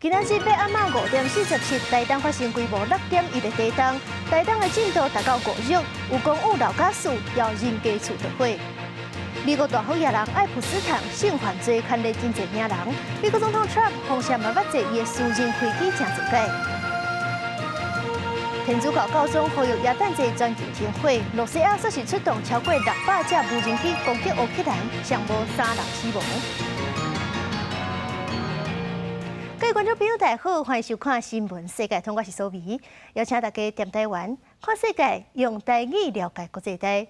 今仔日欲暗晡5點47，台東發生規模6.1的地動，台東的震度達到5級，有公寓樓甲厝，有人家厝著火。美國大好野人愛普斯坦性犯罪牽連真濟名人，美國總統川普風聲嘛捌坐伊的私人飛機誠濟擺。天主教教宗呼籲耶誕節全球停火，露西亞則是出動超過600架無人機攻擊烏克蘭，上無三人死亡。各位觀眾朋友，大家好，歡迎收看《新聞世界通》，我是蘇美，邀請大家踮台灣看世界，用台語了解國際大。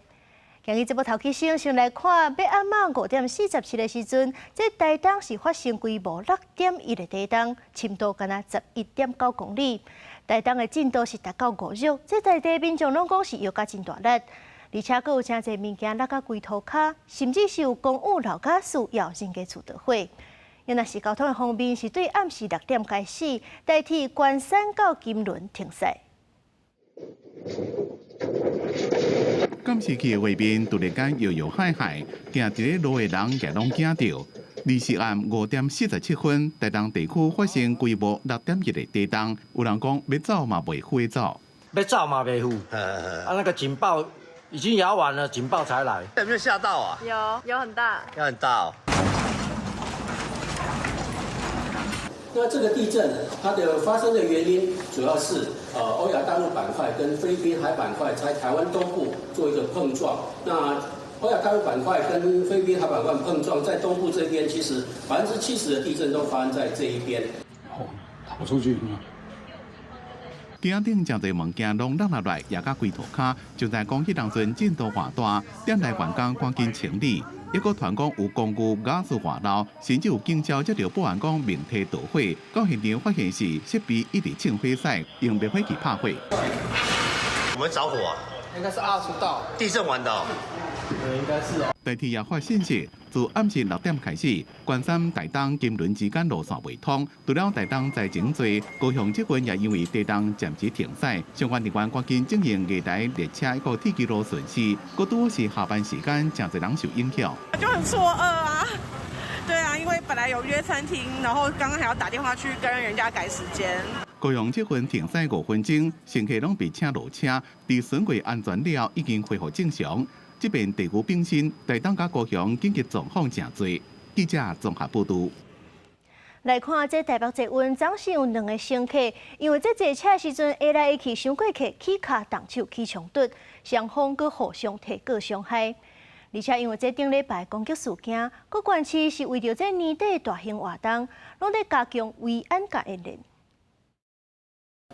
今日節目頭起先，先來看，欲暗晡5點47的時陣，這台東是發生規模六點一的地動，深度干焦11.9公里，台東的震度是達到5級，這在地民眾攏講是搖甲真大力，而且閣有誠濟物件落甲規塗跤，甚至是有公寓樓甲厝，有人家厝著火。若是交通的方面，是對暗時6點開始，台鐵關山到金崙停駛。監視器的畫面突然間搖搖晃晃，行佇咧路的人也攏驚著。20暗5點47分，台東地區發生規模六點一的地動，有人講欲走嘛袂赴走，欲走嘛袂赴。啊，那個警報已經搖完了，警報才來。有沒有嚇到啊？有，有很大，有很大哦。那這個地震，它的發生的原因主要是，歐亞大陸板塊跟菲律賓海板塊在台灣東部做一個碰撞。那歐亞大陸板塊跟菲律賓海板塊碰撞，在東部這邊，其實70%的地震都發生在這一邊。哦，跑出去。街仔頂誠濟物件攏落落來，壓甲規塗跤，就在講彼當陣震度偌大，店內員工趕緊清理。抑閣傳講有公寓瓦斯外漏，甚至有警車接著報案講明體著火。到現場發現時，設備一直衝火勢，用滅火器拍火。我們著火啊？應該是20道。地震完的。應該是哦。台鐵也發信息，自暗時6點開始，關山台東金崙之間路線袂通。除了台東災情濟，高雄捷運也因為地動暫時停駛，相關人員趕緊進行月台列車一個鐵軌路巡視，閣拄是下班時間，誠濟人受影響。就很錯愕啊，對啊，因為本來有約餐廳，然後剛剛還要打電話去跟人家改時間。高雄捷運停駛5分鐘，乘客攏被請落車，佇巡過安全了後，已經恢復正常。這邊地區本身，台東佮高雄緊急狀況誠濟。記者綜合報導。來看這台北捷運，總是有兩个乘客，因為這坐車的時陣，挨來挨去，傷過客起跤動手起衝突，雙方閣互相提告傷害。而且因為這頂禮拜攻擊事件，各縣市是為著這年底大型活動，攏咧加強維安佮演練。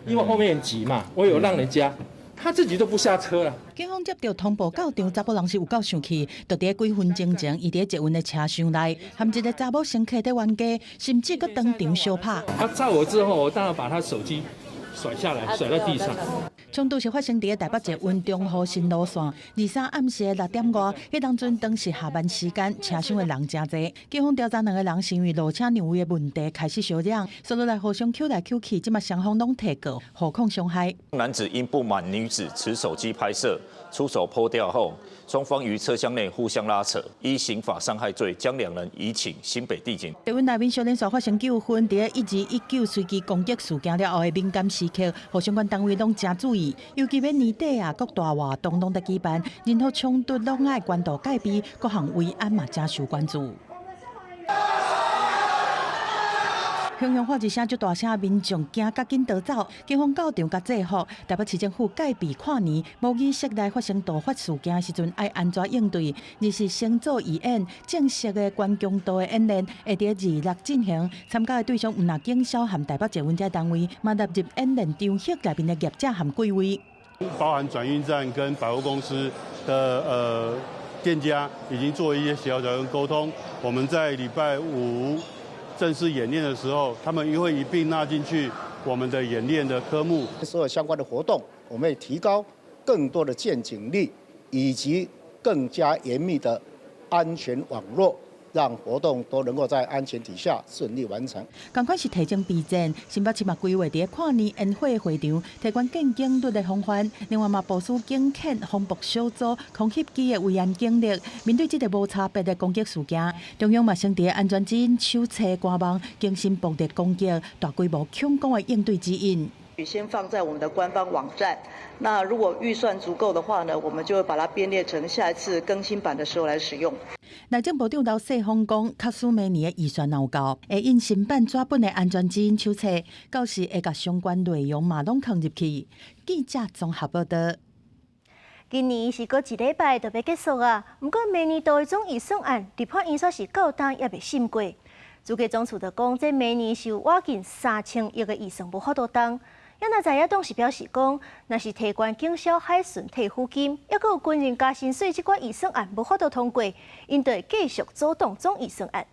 因為後面很擠嘛，我有讓人家。他自己都不下車了。警方接著通報到場，查某人是有夠生氣，就佇幾分鐘前，伊佇捷運的車廂內，和一个查某乘客佇冤家，甚至閣當場相拍。他炸我之後，我當然把他手機甩下來，甩到地上。衝突是發生佇台北捷運中和新路線，23暗時的6點外，彼當陣當時下班時間，車廂的人誠濟。警方調查兩个人是因為落車讓位的問題開始相嚷，紲落來互相抾來抾去，這馬雙方攏提告，互控傷害。男子因不滿女子持手機拍攝，出手潑掉後，雙方於車廂內互相拉扯，依刑法傷害罪將兩人移請新北地檢。捷運內面小連續發生糾紛，佇1219隨機攻擊事件了後的敏感時刻，予相關單位攏誠注意，尤其欲年底啊，各大活動攏佇舉辦，任何衝突攏愛關注戒備，各項維安嘛誠受關注。雄雄喊一聲足大聲，民眾驚甲緊逃走，警方到場共制服。台北市政府戒備跨年，模擬室內發生突發事件時陣，愛按怎應對？而是先做預演，正式的高強度的演練會佇26進行。參加的對象毋但警消和台北捷運這單位，嘛納入演練場域內面的業者和櫃位。包含轉運站跟百貨公司的店家已經做一些協調跟溝通。我們在禮拜五正式演練的時候，他們也會一併納進去我們的演練的科目。所有相關的活動，我們會提高更多的見警率，以及更加嚴密的安全網絡，讓活動都能夠在安全底下順利完成。仝款是提前備戰，新北市嘛規劃佇咧跨年煙火會場提懸見警率的防範，另外嘛部署警犬防暴小組、空襲機的維安警力，面對這个無差別的攻擊事件，中央嘛先佇安全指引手冊官網更新暴力攻擊、大規模恐攻的應對指引。先放在我們的官方網站，那如果預算足夠的話呢，我們就會把它編列成下一次更新版的時候來使用。內政部長劉世鋒講，假使明年的預算若有夠，會印新版紙本的安全指引手冊，到時會共相關內容嘛攏囥入去。記者綜合報道。今年是閣一禮拜就欲結束啊，毋過明年度的總預算案，立法院煞是到今猶未審過。主計總處就講，這明年是有倚近3000億的預算無法度動。也若在野黨是表示講，若是提懸警消海巡退撫金，抑閣有軍人加薪水，這寡預算案無法度通過，𪜶就會繼續阻擋總預算案。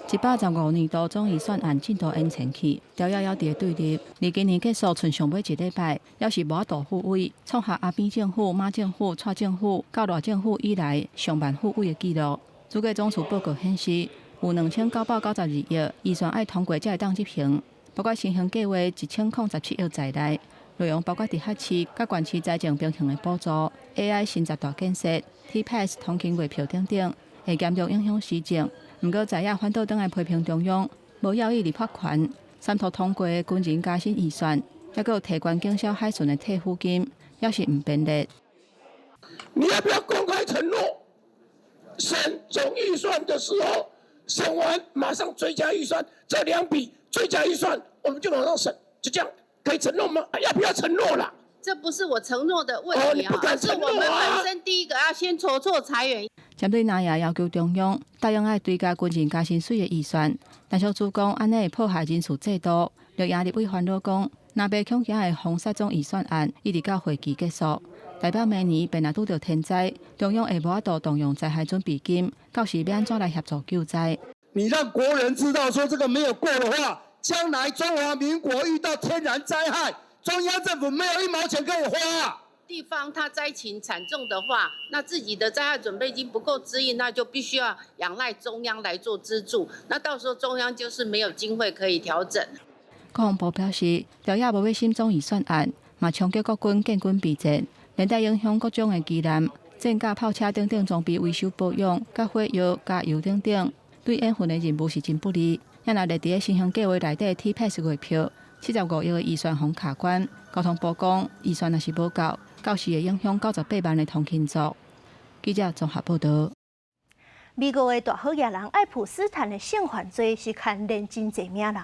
115年度總預算案進度延前去，朝野猶佇對立。離今年結束賰上尾一禮拜，猶是無法度復位，創下阿扁政府、馬政府、蔡政府到賴政府以來上慢復位的紀錄。主計總處報告顯示，有2992億預算愛通過才會當執行。包括先行計劃1017億在內，內容包括直轄市佮縣市財政平衡的補助、AI 新十大建設、T-Pass 通勤月票等等，會嚴重影響施政。毋過在野反倒轉來批評中央無要予立法權，三讀通過的軍人加薪預算，抑閣有提懸警消海巡的退撫金，猶是毋編列。你要不要公開承諾？審總預算的時候，審完馬上追加預算，這兩筆追加預算，我們就馬上審，就這樣可以承諾嗎？要不要承諾啦？這不是我承諾的問題啊，是我們本身第一個要先籌措財源。針對藍營要求中央答應愛追加軍人加薪水的預算，陳淑珠講按呢會破壞人事制度。綠營立委煩惱講，若袂恐驚會封殺總預算案，一直到會期結束。代表明年便若拄著天災，中央會無法度動用災害準備金，到時欲按怎來協助救災？你讓國人知道說這個沒有過的話，將來中華民國遇到天然災害，中央政府沒有一毛錢可以花。地方它災情慘重的話，那自己的災害準備金不夠支應，那就必須要仰賴中央來做資助。那到時候中央就是沒有經費可以調整。國防部表示，朝野無欲審總預算案，嘛衝擊國軍建軍備戰，連帶影響各種的機艦、戰甲炮車等等裝備維修保養、佮火藥、加油等等，對演訓的任務是真不利。也若列佇咧先行計劃內底 T-Pass 月票75億的預算予卡關，交通部講預算若是無夠，到時會影響98萬的通勤族。記者綜合報道。美國的大好額人愛普斯坦的性犯罪是牽連真濟名人，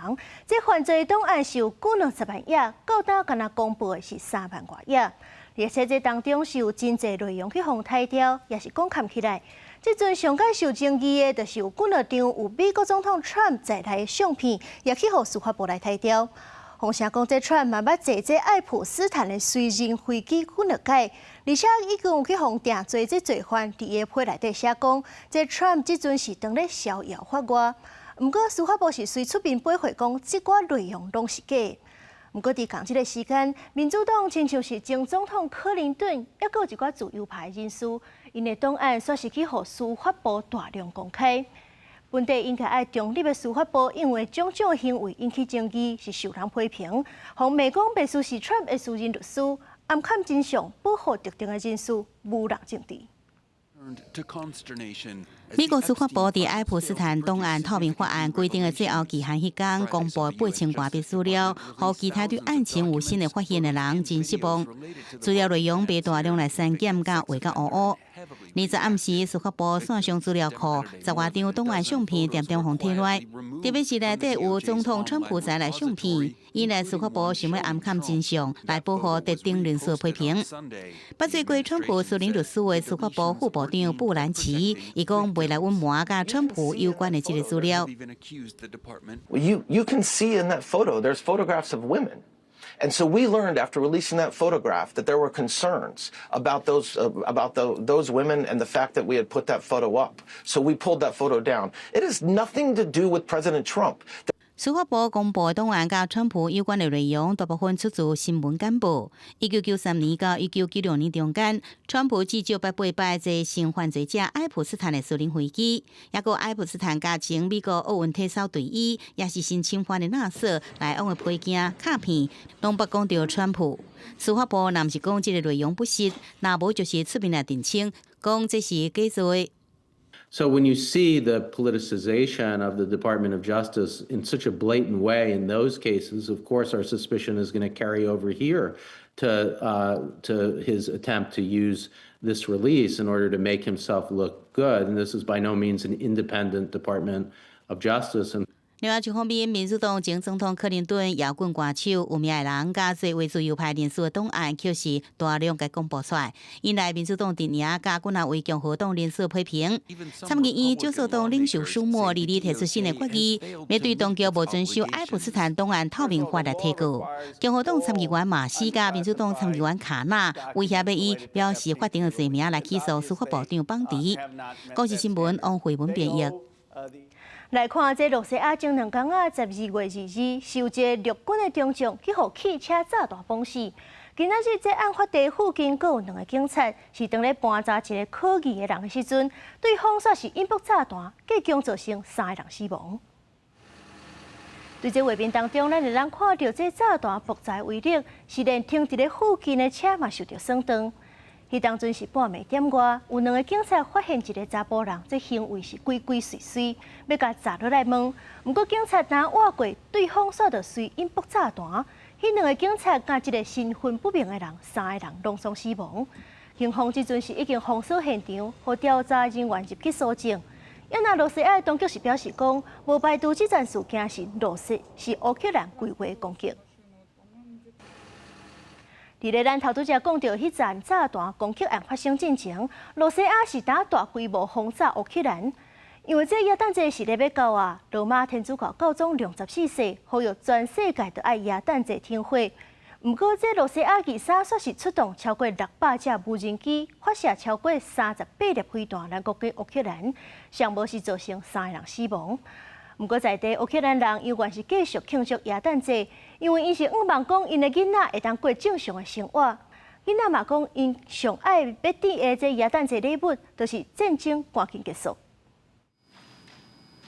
這犯罪檔案是有幾若十萬頁，到今干焦公布的是3萬外頁，而且這當中是有真濟內容去予刣掉，也是講崁起來。這陣上蓋受爭議的，就是有幾若張有美國總統川普在內的相片，也去予司法部來刣掉。風聲講，這川普嘛捌坐這愛普斯坦的私人飛機幾若擺，而且已經有去予定罪這罪犯，佇伊的批內底寫講，這川普這陣是當咧逍遙法外。毋過司法部是隨出面駁回講，這寡內容攏是假。毋過佇仝這个時間，民主黨親像是前總統克林頓，抑閣有一寡自由派人士，𪜶的檔案煞是去予司法部大量公開。本底應該愛中立的司法部，因為種種行為引起爭議，是受人批評。予罵講袂輸是川普的私人律師，暗崁真相，保護特定的人士，無人政治。美國司法部佇愛普斯坦檔案透明法案規定的最後期限彼工，公布8000外筆資料，予其他對案情有新的發現的人真失望。資料內容被大量來刪減，佮畫甲烏烏。20暗時，司法部線上資料庫10外張檔案相片恬恬予提來，特別是內底有總統川普在內相片，引來司法部想欲暗崁真相，來保護特定人士批評。捌做過川普私人律師的司法部副部長布蘭奇，伊講袂來隱瞞佮川普有關的這个資料。 You can see in that photo, there's photographs of women. And so we learned after releasing that photograph that there were concerns about those women and the fact that we had put that photo up. So we pulled that photo down. It has nothing to do with President Trump. 司法部公布檔案佮川普有關的內容，大部分出自新聞簡報。1993年到1996年中間，川普至少捌八擺坐性犯罪者愛普斯坦的私人飛機，抑閣愛普斯坦佮前美國奧運體操隊醫，也是性侵犯的納瑟來往的批件卡片，攏捌講著川普。司法部若毋是講這个內容不實，若無就是出面來澄清，講這是假造的。 So when you see the politicization of the Department of Justice in such a blatant way in those cases, of course our suspicion is going to carry over here to his attempt to use this release in order to make himself look good. And this is by no means an independent Department of Justice. And 另外一方面，民主黨前總統克林頓搖滾歌手有名的人，佮這位自由派人士的檔案，卻是大量共公布出來，引來民主黨陣營佮幾若位共和黨人士批評。參議院少數黨領袖舒默日日提出新的決議，欲對當局無遵守愛普斯坦檔案透明法來提告。共和黨參議員馬西佮民主黨參議員卡納威脅欲以表示法定的罪名來起訴司法部長邦迪。公視新聞王慧文編譯。來看這露西亞前兩工仔，12月22，是有一個陸軍的中將去予汽車炸彈崩死。今仔日這案發地附近，閣有兩个警察是當咧盤查一個可疑的人的時陣，對方煞是引爆炸彈，計共造成三个人死亡。對這畫面當中，咱會當看著這炸彈爆炸威力，是連停佇咧附近的車嘛受著損斷。彼當陣是半暝點外，有兩个警察發現一个查埔人，這行為是鬼鬼祟祟，欲共查落來問。毋過警察若倚過，對方煞就隨引爆炸彈。彼兩个警察佮一个身份不明的人，三个人攏總死亡。警方這陣是已經封鎖現場，予調查人員入去搜證。啊若露西亞當局是表示講，無排除這樁事件是羅西是烏克蘭規劃攻擊。佇咧咱頭拄才講著彼樁炸彈攻擊案發生進前，露西亞是打大規模轟炸烏克蘭。因為這耶誕節是咧欲到啊，羅馬天主教教宗良十四世呼籲全世界都愛耶誕節停火。毋過，這露西亞23煞是出動超過600架無人機，發射超過38粒飛彈來攻擊烏克蘭，上無是造成三個人死亡。毋過在地烏克蘭人猶原是繼續慶祝耶誕節，因為𪜶是向望講𪜶的囡仔會當過正常的生活。囡仔嘛講，𪜶上愛欲得的這耶誕節禮物，就是戰爭趕緊結束。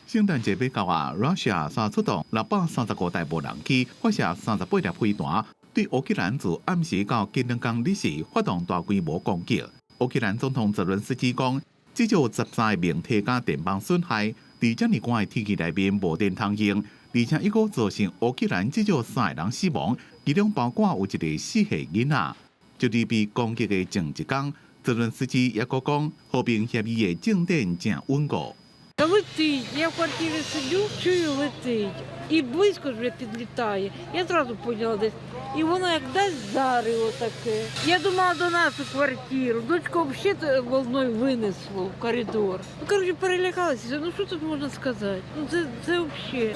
聖誕節欲到啊，Russia 煞出動635台無人機，發射38粒飛彈，對烏克蘭自暗時到今兩工日時發動大規模攻擊。烏克蘭總統澤倫斯基講，至少13名提供電網損害，佇遮爾寒的天氣內面無電通用，而且抑閣造成烏克蘭至少三个人死亡，其中包括有一个4歲囡仔。就佇被攻擊的前一工，澤倫斯基抑閣講，和平協議的進展誠穩固。 Летить, я в квартирі сиджу, чую, летить. І близько вже підлітає. Я зразу поняла десь. І воно як дасть зарево таке. Я думала, до нас у квартиру. Дочку вообще волною винесло в коридор. Ну, короче, перелякалася. Ну що тут можна сказати? Ну це вообще.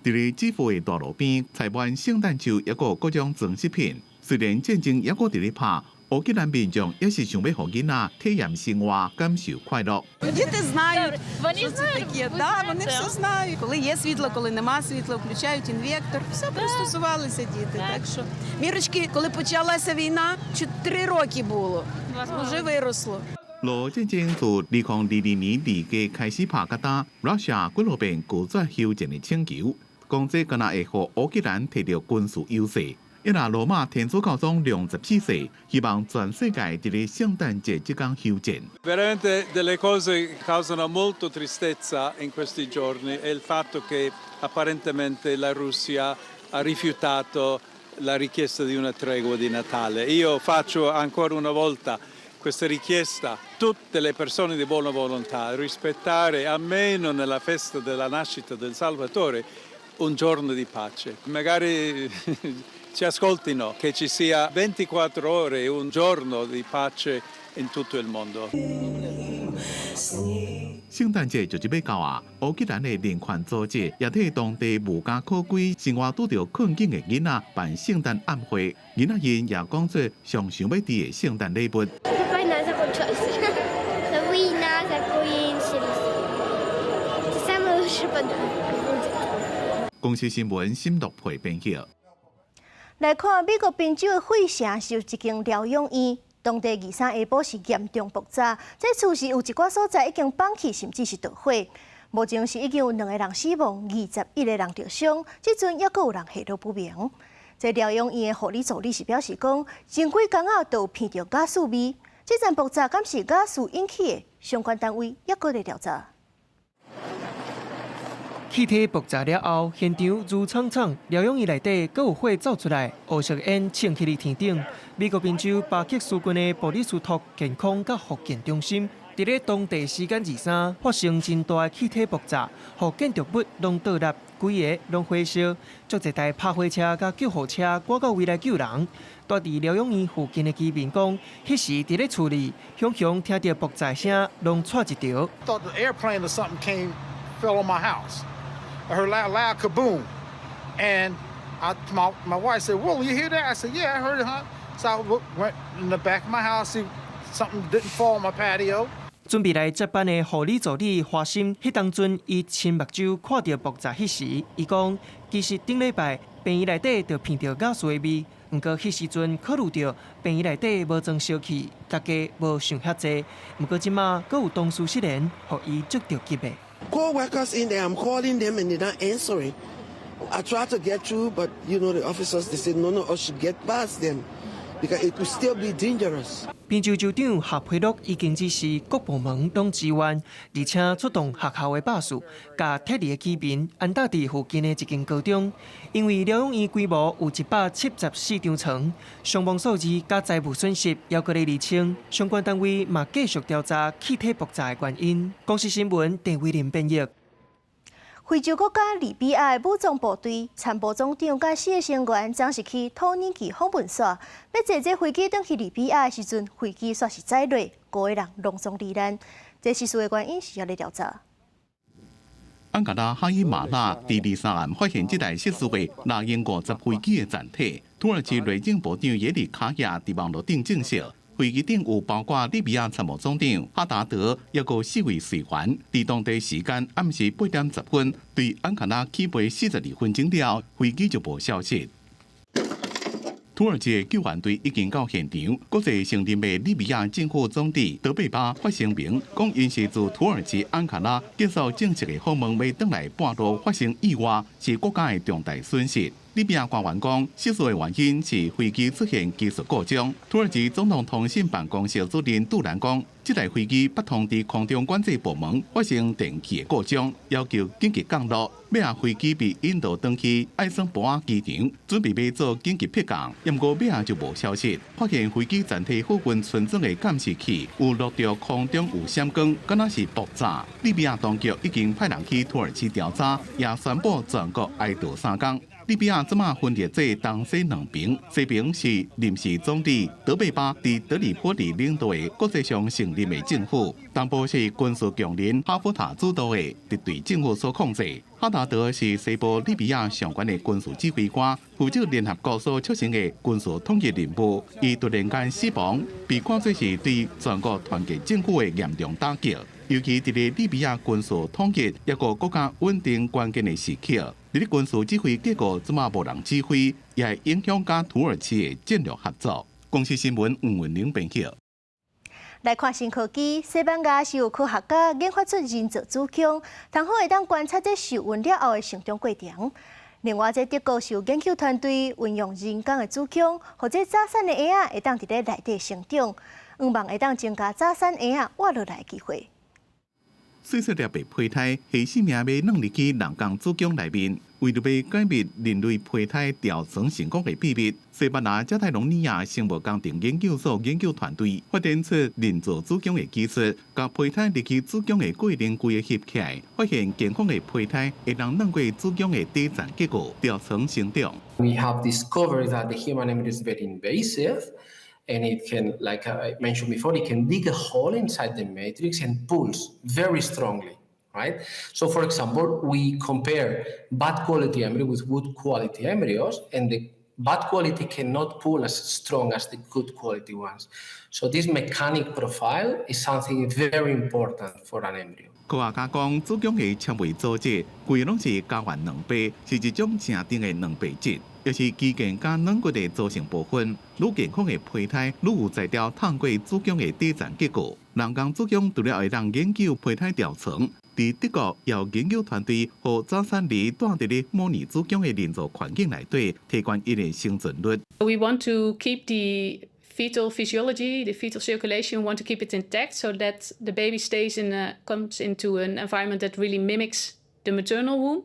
佇咧基輔的大路邊，採滿聖誕樹，抑閣各種裝飾品。雖然戰爭抑閣佇咧拍，烏克蘭民眾也是想欲予囡仔體驗生活，感受快樂。 Діти знають, що це таке. Да, вони все знають. Коли є світло, коли нема світла, включають інвертор. Все пристосувалися діти. Так що Мірочки, коли почалася війна, 4 роки було. Вже виросло. 俄戰爭自2022年2月開始拍到今，Russia 幾落遍拒絕休戰的請求，講這敢若會予烏克蘭提著軍事優勢。啊若羅馬天主教宗良十四世希望全世界佇咧聖誕節這工休戰。 Veramente delle cose che causano molto tristezza in questi giorni è il fatto che apparentemente la Russia ha rifiutato la richiesta di una tregua di Natale. Io faccio ancora una volta questa richiesta a tutte le persone di buona volontà, rispettare almeno nella festa della nascita del Salvatore un giorno di pace. Magari ci ascoltino, che ci sia 24 ore, un giorno di pace in tutto il mondo. 聖誕節就是欲到啊！烏克蘭的人權組織也替當地無家可歸、生活拄著困境的囡仔辦聖誕晚會，囡仔𪜶也講出上想欲得的聖誕禮物。 Війна закончилась. Війна закончилась. Це самый лучший подарок. 公視新聞新樂培編輯。來看美國賓州的費城是有一間療養院，當地二三下晡是嚴重爆炸，這厝是有一寡所在已經崩去，甚至是著火。目前是已經有兩个人死亡，21個人著傷，這陣猶閣有人下落不明。這療養院的護理助理是表示講，前幾工仔都有鼻著瓦斯味，這陣爆炸敢是瓦斯引起的？相關單位猶閣咧調查。氣體爆炸了後，現場霧蒼蒼，療養院內底閣有火走出來，烏色煙衝起佇天頂。美國賓州巴克斯郡的布里斯托健康佮復健中心，佇咧當地時間二三發生真大的氣體爆炸，予建築物攏倒塌，規个攏火燒，足濟台拍火車佮救護車趕到位來救人。蹛佇療養院附近的居民講，彼時佇咧厝裡，雄雄聽著爆炸聲，攏掣一著。 Thought the airplane or something came, fell on my house. I heard loud, loud kaboom, and my wife said, "Will you hear that?" I said, "Yeah, I heard it, huh?" So I went in the back of my house, see something didn't fall on my patio. 準備來接班的護理助理華心，彼當陣伊親目睭看著爆炸彼時，伊講其實頂禮拜病院內底就鼻著瓦斯的味，毋過彼時陣考慮著病院內底無裝燒氣，大家無想遐濟。毋過這馬閣有同事失聯，予伊足著急的。 Co-workers in there, I'm calling them and they're not answering. I try to get through, but the officers, they say none of us should get past them because it could still be dangerous. 賓州州長夏佩洛已經指示各部門攏支援，而且出動學校的巴士，共撤離的居民安搭佇附近的一間高中。因為療養院規模有174張床，傷亡數字佮財物損失猶閣咧釐清，相關單位嘛繼續調查氣體爆炸的原因。公視新聞鄭偉林編譯。非洲國家利比亞的武裝部隊參謀總長佮四个成員，昨是去土耳其訪問煞，欲坐這飛機轉去利比亞的時陣，飛機煞是載落，五个人攏總罹難。這失事的原因是猶咧調查。安卡拉哈伊馬拉佇二三暗發現這台失事的拉鷹50飛機的殘體。土耳其內政部長耶利卡亞佇網路頂證實，飛機頂有包括利比亞參謀總長哈達德，抑閣四位隨員。佇當地時間暗時8點10分，對安卡拉起飛42分鐘了，飛機就無消息。土耳其的救援隊已經到現場，國際承認的利比亞政府總理德貝巴發聲明，講𪜶是自土耳其安卡拉結束正式的訪問，欲轉來半路發生意外，是國家的重大損失。利比亞官員講，失事的原因是飛機出現技術故障。土耳其總統通訊辦公室主任杜蘭講，這台飛機不通佇空中管制部門發生電器的故障，要求緊急降落。尾仔飛機被引導轉去艾森博瓦機場，準備欲做緊急迫降，毋過尾仔就無消息。發現飛機殘體附近村莊的監視器有錄著空中有閃光，敢若是爆炸。利比亞當局已經派人去土耳其調查，也宣布全國哀悼3工。利比亞這馬分裂做東西兩邊，西邊是臨時總理德貝巴佇德里波里領導的國際上承認的政府，東部是軍事強人哈夫塔主導的敵對政府所控制。哈達德是西部利比亞上懸的軍事指揮官，負責聯合國所促成的軍事統一任務。伊突然間死亡，被看作是對全國團結政府的嚴重打擊。尤其佇咧利比亞軍事統一抑閣國家穩定關鍵的時刻，佇咧軍事指揮結構這馬無人指揮，也會影響佮土耳其的戰略合作。公視新聞吳文玲編輯。來看新科技，西班牙是有科學家研發出人造子宮，通好會當觀察這受孕了後的成長過程。另外，這德國是有研究團隊運用人工的子宮，予這早產的嬰仔會當佇咧內底成長，向望會當增加早產嬰仔活落來的機會。細細粒的胚胎，下性命欲放入去人工子宮內面，為著欲解密人類胚胎調床成功的秘密，西班牙加泰隆尼亞生物工程研究所研究團隊發展出人造子宮的技術，共胚胎入去子宮的過程規个翕起來，發現健康的胚胎會當鑽過子宮的底層結構調床成長。 We have discovered that the human embryo is very invasive, and it can, like I mentioned before, it can dig a hole inside the matrix and pulls very strongly, right? So, for example, we compare bad quality embryo with good quality embryos, and the bad quality cannot pull as strong as the good quality ones. So this mechanic profile is something very important for an embryo. 科學家講，子宮的纖維組織規攏是膠原蛋白，是一種誠甜的蛋白質，也是肌腱佮軟骨的組成部分。愈健康的胚胎，愈有才調透過子宮的底層結構。人工子宮除了會當研究胚胎療程，佇德國有研究團隊予早產兒蹛佇咧模擬子宮的人造環境內底，提懸𪜶的生存率。 We want to keep the fetal physiology, the fetal circulation, we want to keep it intact so that the baby comes into an environment that really mimics the maternal womb,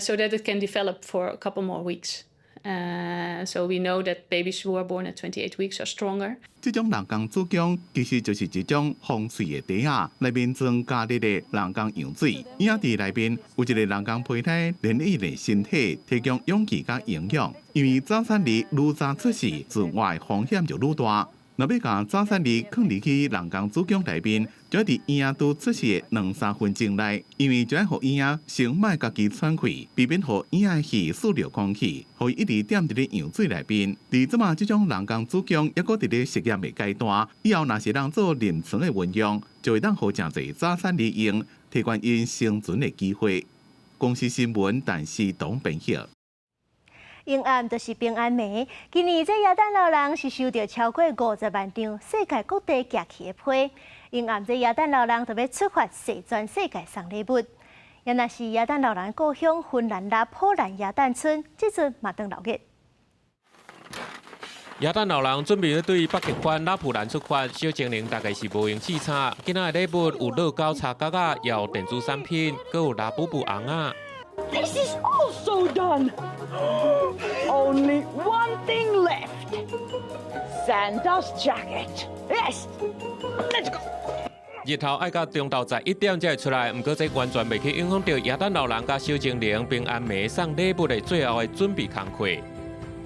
so that it can develop for a couple more weeks. So we know that babies who are born at 28 weeks are stronger. 這種人工子宮其實就是一種防水的袋仔，內面裝加熱的人工羊水，嬰仔佇內面有一个人工胚胎，連伊的身體提供氧氣佮營養。因為早產兒愈早出世，存活的風險就愈大。若欲共早產兒囥入去人工子宮內面，就愛佇嬰仔拄出世的兩三分鐘內，因為就愛予嬰仔先莫家己喘氣，避免予嬰仔吸四流空氣，予伊一直踮佇咧羊水內面。佇這馬這種人工子宮猶閣佇咧實驗的階段，以後若是通做臨床的運用，就會當予誠濟早產兒用，提懸𪜶生存的機會。公視新聞，陳思東編譯。陰暗就是平安暝。今年這耶誕老人是收著超過50萬張世界各地寄去的批。陰暗這耶誕老人就欲出發，踅全世界送禮物。也若是耶誕老人故鄉芬蘭拉普蘭耶誕村，這陣嘛當鬧熱。耶誕老人準備欲對北極圈拉普蘭出發，小精靈大概是無閒試插。今仔的禮物有樂高插角仔，也有電子產品，閣有拉布布尪仔。 This is also done. Only one thing left. Santa's jacket. Yes, let's go. 日頭愛到中晝11點才會出來，毋過這完全袂去影響著耶誕老人佮小精靈平安暝送禮物的最後的準備工課。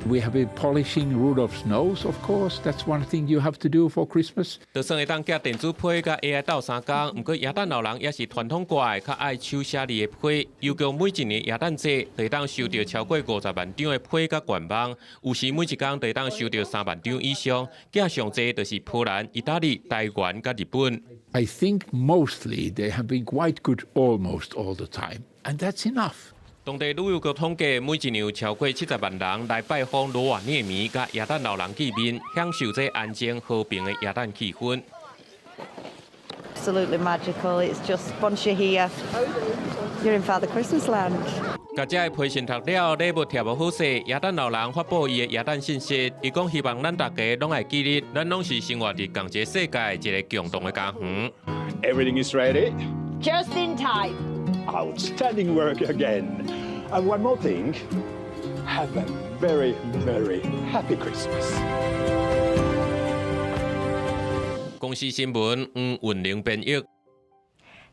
We have been polishing Rudolph's nose, of course. That's one thing you have to do for Christmas. 就算會當寄電子批佮 AI 鬥相共，毋過耶誕老人也是傳統掛的，較愛手寫字的批。郵局每一年耶誕節就會當收著超過50萬張的批佮願望，有時每一工就會當收著3萬張以上。寄上濟就是波蘭、意大利、台灣佮日本。 I think mostly they have been quite good almost all the time, and that's enough. 當地旅遊局統計，每一年有超過70萬人來拜訪羅瓦涅米佮耶誕老人見面，享受這安靜和平的耶誕氣氛。 Absolutely magical. It's just once you're here, you're in Father Christmas land. 共遮的批信讀了，禮物貼予好勢，耶誕老人發布伊的耶誕信息，伊講希望咱大家攏會記得，咱攏是生活佇仝一個世界，一个共同的家園。 Everything is ready. Just in time. Outstanding work again. And one more thing. Have a very, very happy Christmas. 公視新聞黃雲玲編譯。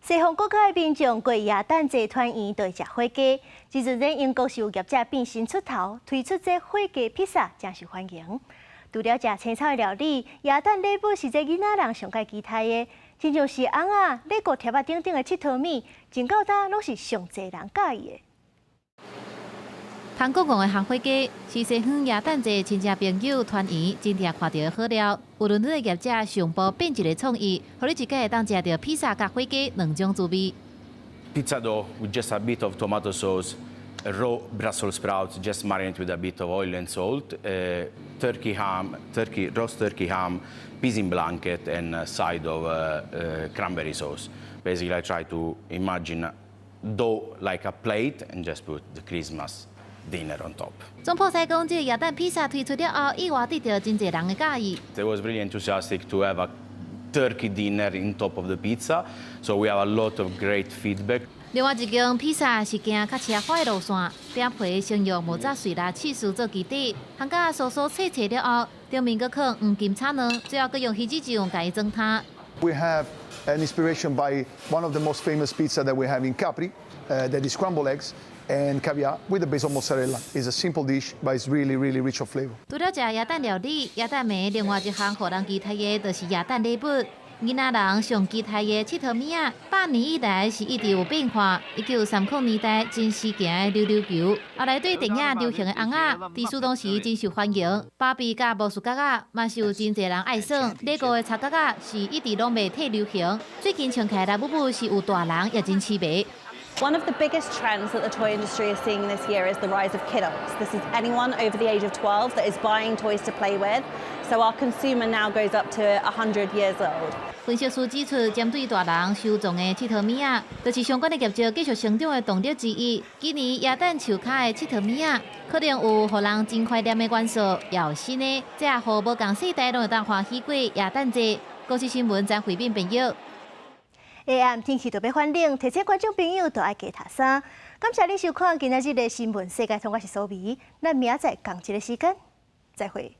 西方國家的民眾過耶誕節團圓都會食火雞。這陣英國是有業者變身出頭，推出這火雞披薩，誠受歡迎。除了食青草的料理，耶誕禮物是這囡仔人上蓋期待的。親像是尪仔、禮物貼仔頂頂的𨑨迌物，真到今攏是上濟人佮意的。韓國戇的烘火雞是西方耶誕節親戚朋友團圓真定看著的好料。有倫敦的業者上步變一个創意，予你一擺會當食著披薩佮火雞兩種滋味。 Pizza dough with just a bit of tomato sauce, raw Brussels sprouts, just marinate with a bit of oil and salt, turkey ham, turkey, roast turkey ham, pigs in blanket, and a side of cranberry sauce. Basically, I try to imagine dough like a plate and just put the Christmas dinner on top. 總鋪師講，這个耶誕披薩推出了後，意外得著真濟人的佮意。 They was really enthusiastic to have a turkey dinner in top of the pizza, so we have a lot of great feedback. 另外一間披薩是行較奢華的路線，餅皮先用木柵碎辣起司做基底，烘甲酥酥脆脆了後，頂面閣放黃金炒卵，最後閣用魚子醬共伊裝湯。 We have an inspiration by one of the most famous pizza that we have in Capri, that is scrambled eggs and caviar with a base of mozzarella. It's a simple dish, but it's really, really rich of flavor. 除了食耶誕料理，耶誕暝另外一項予人期待的，就是耶誕禮物。囡仔人上期待的𨑨迌物仔，100年以來是一直有變化。1930年代真時行的溜溜球，後來對電影流行的尪仔，佇書當時真受歡迎。芭比佮魔術角仔嘛是有真濟人愛耍。樂高的賊角仔是一直攏袂退流行。最近穿起來拉布布是有大人也真痴迷。 One of the biggest trends that the toy industry is seeing this year is the rise of kidults. This is anyone over the age of 12 that is buying toys to play with. So our consumer now goes up to 100 years old. 分析師指出，針對大人收藏的𨑨迌物仔，就是相關的業績繼續成長的動力之一。今年耶誕樹跤的𨑨迌物仔，可能有予人真懷念的元素，也有新的，這予無仝世代攏會當歡喜過耶誕節。公視新聞張惠敏編譯。下暗天氣就欲轉冷，提醒觀眾朋友都愛加疊衫。感謝你收看今仔日的新聞世界通，我是蘇美，咱明仔載仝一个時間再會。